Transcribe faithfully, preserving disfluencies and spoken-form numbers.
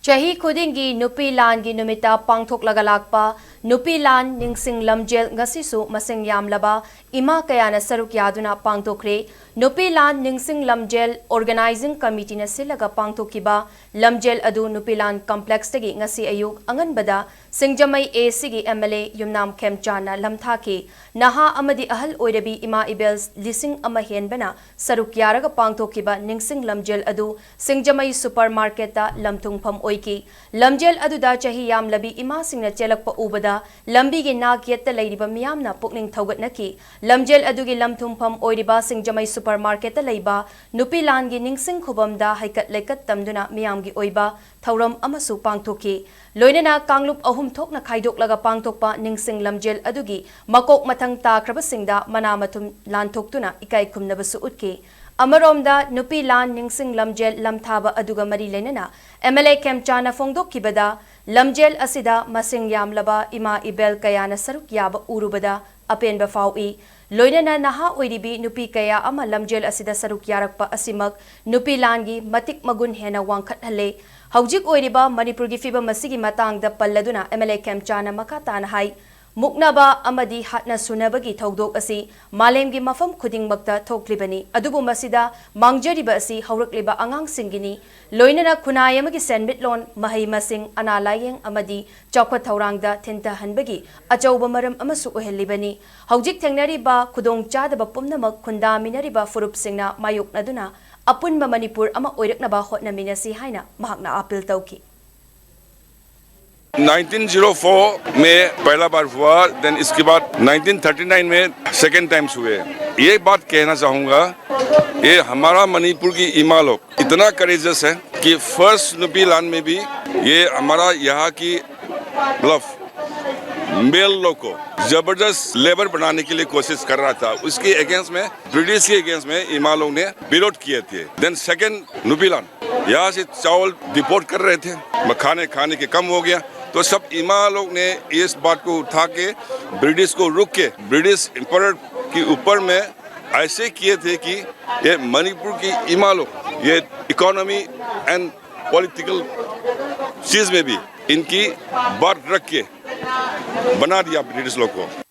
ꯆꯍꯤ ꯈꯨꯗꯤꯡꯒꯤ ꯅꯨꯄꯤ ꯂꯥꯟꯒꯤ ꯅꯨꯃꯤꯠꯇ ꯄꯥꯡꯊꯣꯛꯂꯒ ꯂꯥꯛꯄ ꯅꯨꯄꯤ ꯂꯥꯟ ꯅꯤꯡꯁꯤꯡ ꯂꯝꯖꯦꯜ ꯉꯁꯤꯁꯨ ꯃꯁꯤꯡ ꯌꯥꯝꯂꯕ ꯏꯃꯥ ꯀꯌꯥꯅ ꯁꯔꯨꯛ ꯌꯥꯗꯨꯅ ꯄꯥꯡꯊꯣꯛꯈ꯭ꯔꯦ꯫ ꯅꯨꯄꯤ ꯂꯥꯟ ꯅꯤꯡꯁꯤꯡ ꯂꯝꯖꯦꯜ ꯑꯣꯔꯒꯅꯥꯏꯖꯤꯡ ꯀꯃꯤꯇꯤꯅ ꯁꯤꯜꯂꯒ ꯄꯥꯡꯊꯣꯛꯈꯤꯕ ꯂꯝꯖꯦꯜ ꯑꯗꯨ ꯅꯨꯄꯤ ꯂꯥꯟ ꯀꯝꯄ꯭ꯂꯦꯛꯁꯇꯒꯤ ꯉꯁꯤ ꯑꯌꯨꯛ ꯑꯉꯟꯕꯗ ꯁꯤꯡꯖꯃꯩ ꯑꯦ ꯁꯤꯒꯤ ꯑꯦꯝ ꯑꯦꯜ ꯑꯦ ꯌꯨꯝꯅꯥꯝ ꯈꯦꯝꯆꯥꯟꯅ ꯂꯝꯊꯥꯈꯤ꯫ ꯅꯍꯥ ꯑꯃꯗꯤ ꯑꯍꯜ ꯑꯣꯏꯔꯕꯤ ꯏꯃꯥ ꯏꯕꯦꯜ ꯂꯤꯁꯤꯡ ꯑꯃ ꯍꯦꯟꯕꯅ ꯁꯔꯨꯛ ꯌꯥꯔꯒ ꯄꯥꯡꯊꯣꯛꯈꯤꯕ ꯅꯤꯡꯁꯤꯡ ꯂꯝꯖꯦꯜ ꯑꯗꯨ ꯁꯤꯡꯖꯃꯩ ꯁꯨꯄꯔ ꯃꯥꯔꯀꯦꯠꯇ ꯂꯝꯊꯨꯡꯐꯝ ꯑꯣꯏꯈꯤ꯫ ꯂꯝꯖꯦꯜ ꯑꯗꯨꯗ ꯆꯍꯤ ꯌꯥꯝꯂꯕꯤ ꯏꯃꯥꯁꯤꯡꯅ ꯆꯦꯜꯂꯛꯄ ꯎꯕꯗ ꯂꯝꯕꯤꯒꯤ ꯅꯥꯛ ꯌꯦꯠꯇ ꯂꯩꯔꯤꯕ ꯃꯤꯌꯥꯝꯅ ꯄꯨꯛꯅꯤꯡ ꯊꯧꯒꯠꯅꯈꯤ꯫ ꯂꯝꯖꯦꯜ ꯑꯗꯨꯒꯤ ꯂꯝꯊꯨꯡꯐꯝ ꯑꯣꯏꯔꯤꯕ ꯁꯤꯡꯖꯃꯩ ꯁꯨꯄꯔ ꯃꯥꯔꯀꯦꯠꯇ ꯂꯩꯕ ꯅꯨꯄꯤ ꯂꯥꯟꯒꯤ ꯅꯤꯡꯁꯤꯡ ꯈꯨꯕꯝꯗ ꯍꯩꯀꯠ ꯂꯩꯀꯠ ꯇꯝꯗꯨꯅ ꯃꯤꯌꯥꯝꯒꯤ ꯑꯣꯏꯕ ꯊꯧꯔꯝ ꯑꯃꯁꯨ ꯄꯥꯡꯊꯣꯛꯈꯤ꯫ ꯂꯣꯏꯅꯅ ꯀꯥꯡꯂꯨꯞ ꯑꯍꯨꯝ ꯊꯣꯛꯅ ꯈꯥꯏꯗꯣꯛꯂꯒ ꯄꯥꯡꯊꯣꯛꯄ ꯅꯤꯡꯁꯤꯡ ꯂꯝꯖꯦꯜ ꯑꯗꯨꯒꯤ ꯃꯀꯣꯛ ꯃꯊꯪ ꯇꯥꯈ꯭ꯔꯕꯁꯤꯡꯗ ꯃꯅꯥ ꯃꯊꯨꯝ ꯂꯥꯟꯊꯣꯛꯇꯨꯅ ꯏꯀꯥꯏ ꯈꯨꯝꯅꯕꯁꯨ ꯎꯠꯈꯤ꯫ ꯑꯃꯔꯣꯝꯗ ꯅꯨꯄꯤ ꯂꯥꯟ ꯅꯤꯡꯁꯤꯡ ꯂꯝꯖꯦꯜ ꯂꯝꯊꯥꯕ ꯑꯗꯨꯒ ꯃꯔꯤ ꯂꯩꯅꯅ ꯑꯦꯝ ꯑꯦꯜ ꯑꯦ ꯈꯦꯝꯆꯥꯅ ꯐꯣꯡꯗꯣꯛꯈꯤꯕꯗ, ꯂꯝꯖꯦꯜ ꯑꯁꯤꯗ ꯃꯁꯤꯡ ꯌꯥꯝꯂꯕ ꯏꯃꯥ ꯏꯕꯦꯜ ꯀꯌꯥꯅ ꯁꯔꯨꯛ ꯌꯥꯕ ꯎꯔꯨꯕꯗ ꯑꯄꯦꯟꯕ ꯐꯥꯎꯏ꯫ ꯂꯣꯏꯅꯅ ꯅꯍꯥ ꯑꯣꯏꯔꯤꯕꯤ ꯅꯨꯄꯤ ꯀꯌꯥ ꯑꯃ ꯂꯝꯖꯦꯜ ꯑꯁꯤꯗ ꯁꯔꯨꯛ ꯌꯥꯔꯛꯄ ꯑꯁꯤꯃꯛ ꯅꯨꯄꯤ ꯂꯥꯟꯒꯤ ꯃꯇꯤꯛ ꯃꯒꯨꯟ ꯍꯦꯟꯅ ꯋꯥꯡꯈꯠꯍꯜꯂꯦ꯫ ꯍꯧꯖꯤꯛ ꯑꯣꯏꯔꯤꯕ ꯃꯅꯤꯄꯨꯔꯒꯤ ꯐꯤꯕꯝ ꯑꯁꯤꯒꯤ ꯃꯇꯥꯡꯗ ꯄꯜꯂꯗꯨꯅ ꯑꯦꯝ ꯑꯦꯜ ꯑꯦ ꯈꯦꯝꯆꯥꯅ ꯃꯈꯥ ꯇꯥꯅ ꯍꯥꯏ, ꯃꯨꯛꯅꯕ ꯑꯃꯗꯤ ꯍꯥꯠꯅ ꯁꯨꯅꯕꯒꯤ ꯊꯧꯗꯣꯛ ꯑꯁꯤ ꯃꯥꯂꯦꯝꯒꯤ ꯃꯐꯝ ꯈꯨꯗꯤꯡꯃꯛꯇ ꯊꯣꯛꯂꯤꯕꯅꯤ, ꯑꯗꯨꯕꯨ ꯃꯁꯤꯗ ꯃꯥꯡꯖꯔꯤꯕ ꯑꯁꯤ ꯍꯧꯔꯛꯂꯤꯕ ꯑꯉꯥꯡꯁꯤꯡꯒꯤꯅꯤ꯫ ꯂꯣꯏꯅꯅ ꯈꯨꯟꯅꯥꯏ ꯑꯃꯒꯤ ꯁꯦꯟꯃꯤꯠꯂꯣꯟ, ꯃꯍꯩ ꯃꯁꯤꯡ, ꯑꯅꯥ ꯂꯥꯌꯦꯡ ꯑꯃꯗꯤ ꯆꯥꯎꯈꯠ ꯊꯧꯔꯥꯡꯗ ꯊꯤꯟꯊꯍꯟꯕꯒꯤ ꯑꯆꯧꯕ ꯃꯔꯝ ꯑꯃꯁꯨ ꯑꯣꯏꯍꯜꯂꯤꯕꯅꯤ꯫ ꯍꯧꯖꯤꯛ ꯊꯦꯡꯅꯔꯤꯕ ꯈꯨꯗꯣꯡꯆꯥꯗꯕ ꯄꯨꯝꯅꯃꯛ ꯈꯨꯟꯗꯥꯃꯤꯟꯅꯔꯤꯕ ꯐꯨꯔꯨꯞꯁꯤꯡꯅ ꯃꯥꯌꯣꯛꯅꯗꯨꯅ ꯑꯄꯨꯟꯕ ꯃꯅꯤꯄꯨꯔ ꯑꯃ ꯑꯣꯏꯔꯛꯅꯕ ꯍꯣꯠꯅꯃꯤꯟꯅꯁꯤ ꯍꯥꯏꯅ ꯃꯍꯥꯛꯅ ꯑꯥꯄꯤꯜ ꯇꯧꯈꯤ꯫ नाइनटीन ज़ीरो फ़ोर में पहला बार हुआ, देन इसके बाद नाइनटीन थर्टी नाइन में सेकेंड टाइम्स हुए। ये बात कहना चाहूँगा, ये हमारा मणिपुर की इमा लोग इतना करेजियस है कि फर्स्ट नुपी लान में भी ये हमारा यहाँ की मतलब मेल लोग को जबरदस्त लेबर बनाने के लिए कोशिश कर रहा था। उसके अगेंस्ट में, ब्रिटिश के अगेंस्ट में इमा लोग ने विरोध किए थे। देन सेकेंड नुपी लान, यहाँ से चावल डिपोर्ट कर रहे थे, मखाने खाने के कम हो गया, तो सब इमा लोग ने इस बात को उठा के ब्रिटिश को रुक के ब्रिटिश एम्परर के ऊपर में ऐसे किए थे कि ये मणिपुर की इमा लोग ये इकोनॉमी एंड पॉलिटिकल चीज में भी इनकी बात रख के बना दिया ब्रिटिश लोग को।